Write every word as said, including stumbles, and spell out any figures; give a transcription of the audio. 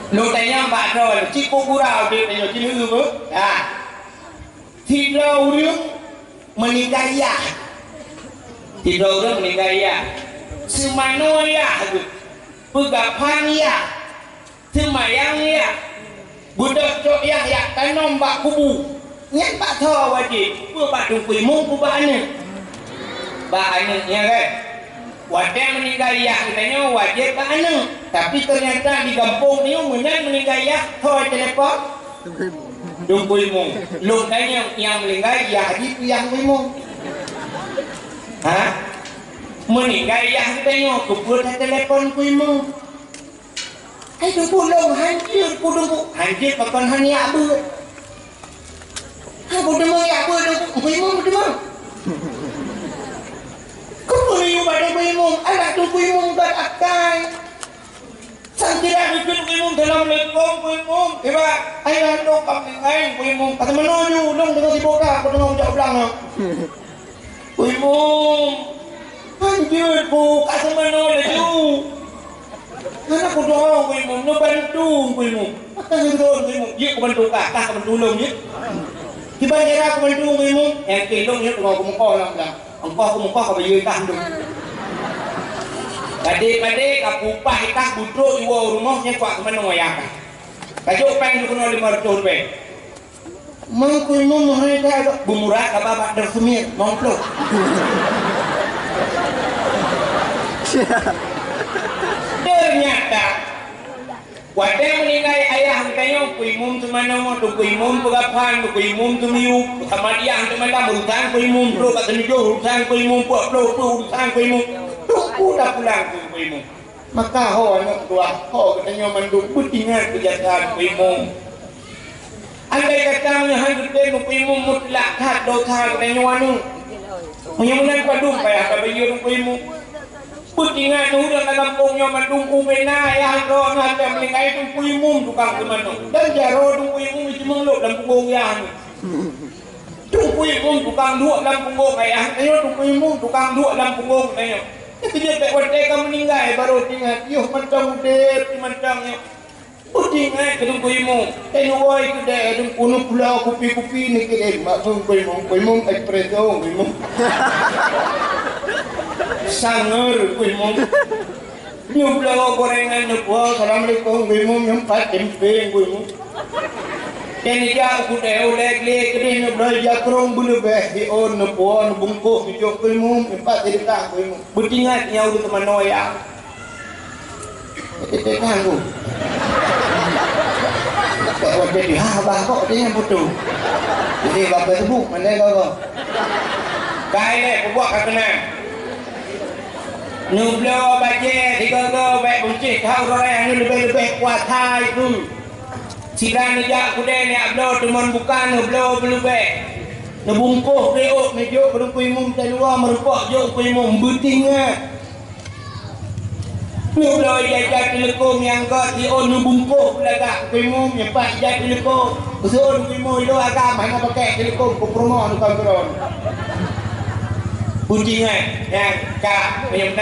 Lôn tanyong bak droe, cit peue gura udép tanyoe, cit lheueh beuh? Ha. Sidroe ureueng meuninggai yah. Sidroe ureueng meuninggai yah. Seumanoe yah geuh. Peugaphan yah. Seumayang yah. Beudôh cok yah jak tanom bak kubu. Nyan bak soe wajéb? Peue bak Teungku Imum, peue bak aneuk? Bak aneuk, nya kan? Watèe meuninggai yah geutanyoe wajéb bak aneuk. Tapi teunyata di gampông nyoe meunyan meuninggai yah, soe telepon? Teungku Imum. Lôn tanyong nyang meuninggai yah jih peue yah Teungku Imum? Ha? Meuninggai yah geutanyoe keupeue teutelepon Teungku Imum? Hai Teungku, lôn hanjeuet Teungku. Hanjeuet pakon hana jak beuet? Ha, peudeumeung jak beuet Teungku, Teungku Imum peudeumeung. Keupeue neuyue bak Teungku Imum? Alah Teungku Imum got akai. Sang kira geukheun Teungku Imum, "Assalamualaikum Teungku Imum." Kiban, "Ayah lôn ka meuninggai Teungku Imum." Ka teumanoe ju, lôn deungoe sibok that, ka teungoh jak u blang nyoe. Teungku Imum, hanjeuet Teungku, ka seumanoe laju. Hana kudoa Teungku Imum, neubantu Teungku Imum. Maka neudoa Teungku Imum, jeuet kubantu kah, kah kubantu lôn jeuet. Kiban cara kubantu Teungku Imum, nyang keu lôn jeuet teungoh kumeukoh lam blang. Ongkoh kumeukoh ka bayeue kah lôn. Padé-padé ka peuupah kah butrok jiwoe u rumoh nyan kuat seumanoe ayah kah. Ka jok péng jih keunoe limong reutôh ribèe. Mang Teungku Imum meuhai that, beumurah ka ba bak Dor Seumiet, mong ploh. Teunyata, watèe meuninggai ayah geutanyoe, Teungku Imum seumanoe, Teungku Imum peugaphan, Teungku Imum seumiyueb, samadiah seumalam urusan Teungku Imum, trok bak seumeujôh urusan Teungku Imum, peuet ploh peuet urusan Teungku Imum. Teungku dah pulang Teungku Imum. Maka ho aneuk dua, ho geutanyoe mandum beutingat keu jasa Teungku Imum. Andai kata meunyoe han geutem Teungku Imum mutlak that dosa geutanyoe aneuk. Meunyoe meunan padum payah tabayeue Teungku Imum. Beutingat ureueng lam gampông nyoe mandum ubena ayah droe nyan meuninggai Teungku Imum tukang seumanoe. Dan jaroe Teungku Imum jiteumeung lôb lam punggong ayah nyoe. Teungku Imum tukang duek lam punggong ayah tanyoe, Teungku Imum tukang duek lam punggong tanyoe. Tapi jeuet bèk watèe ka meuninggai barô teuingat, yoh mantong udép, mantong nyoe. Beutingat keu Teungku Imum. Eh, neuwoe keudè Teungku, neuploe kupi-kupi neukirém bak Teungku Imum. Teungku Imum, espresso, Teungku Imum. Sangeur, Teungku Imum. Neuploe gorengan, neuploe, "Assalamualaikum, Teungku Imum," nyoe pat tempe, Teungku Imum. Dan neujak u keudè, ulèe glé keudéh, neuploe jakrong beuleubèh, hiôn, neuploe, neubungkôh, neujok Teungku Imum, nyoe pat seudeukah, Teungku Imum. Beutingat nyang ulôn teumanoe ayah. Teuka, Teungku. Kok watèe di ha bah kok dia yang foto. Jadi bapa tebu, mana kau kau? Kai lé, peubuet ka keunong. Neubloe bajèe sigoe-goe bèk buncéh that uroe raya nyoe leubeh-leubeh puasa itu. Sira neujak keudè neujak bloe teumon buka neubloe beuleubeh. Neubungkôh keu ôk neujok keu Teungku Imum, teungoh meurumpok jok Teungku Imum beutingat. Neubloe ija-ija teuleukom nyang gèt siôn neubungkôh keu lagak Teungku Imum, nyoe pat ija teuleukom. Keuseuen Teungku Imum ilôn agam hana pakèk teuleukom keu peurumoh nukon keudroe. Beutingat nyang ka meunyoe